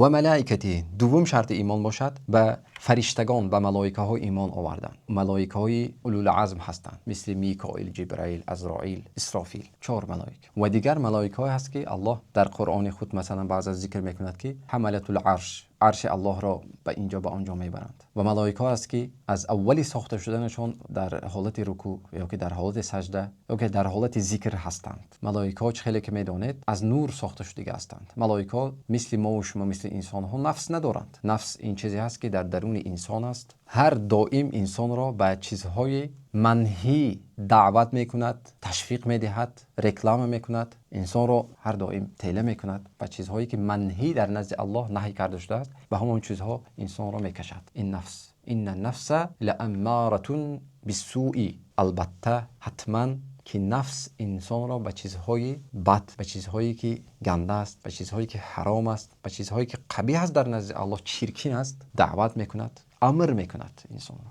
Ва малоикатиҳи, дуввум шарти имон бошад, ба фариштагон, ба малоикаҳо имон овардан. Малоикаҳои улул-азм ҳастанд, мисли Микоил, Ҷабраил, Азроил, Исрофил, чор малоик ва дигар малоикаҳое ҳаст, ки Аллоҳ дар Қуръони худ, масалан, баъзан зикр мекунад, ки ҳамалатул арш, арши Аллоҳро ба инҷо, ба онҷо мебаранд. Ва малоикаҳо ҳаст, ки аз аввали сохта шуданашон дар ҳолати рукӯъ ё ки дар ҳолати саҷда ё ки дар ҳолати зикр ҳастанд. Малоикаҳо, чӣ хеле ки медонед, аз нур сохта шудагӣ ҳастанд. Малоикаҳо мисли мо ва шумо, мисли инсонҳо нафс надоранд. Нафс ин чизе ҳаст, ки дар даруни инсон аст, ҳар доим инсонро ба чизҳои манҳӣ даъват мекунад, ташвиқ медиҳад, реклама мекунад, инсонро ҳар доим тела мекунад ба чизҳое, ки манҳӣ дар назди Аллоҳ наҳй карда шудааст, ба ҳамон чизҳо инсонро мекашад ин нафс. Инна нафса лааммаратун биссуи, албатта, ҳатман ки нафс инсонро ба чизҳои бад, ба чизҳое ки ганда аст, ба чизҳое ки ҳаром аст, ба чизҳое ки қабеҳ аст дар назди Аллоҳ, чиркин аст, даъват мекунад, амр мекунад инсонро.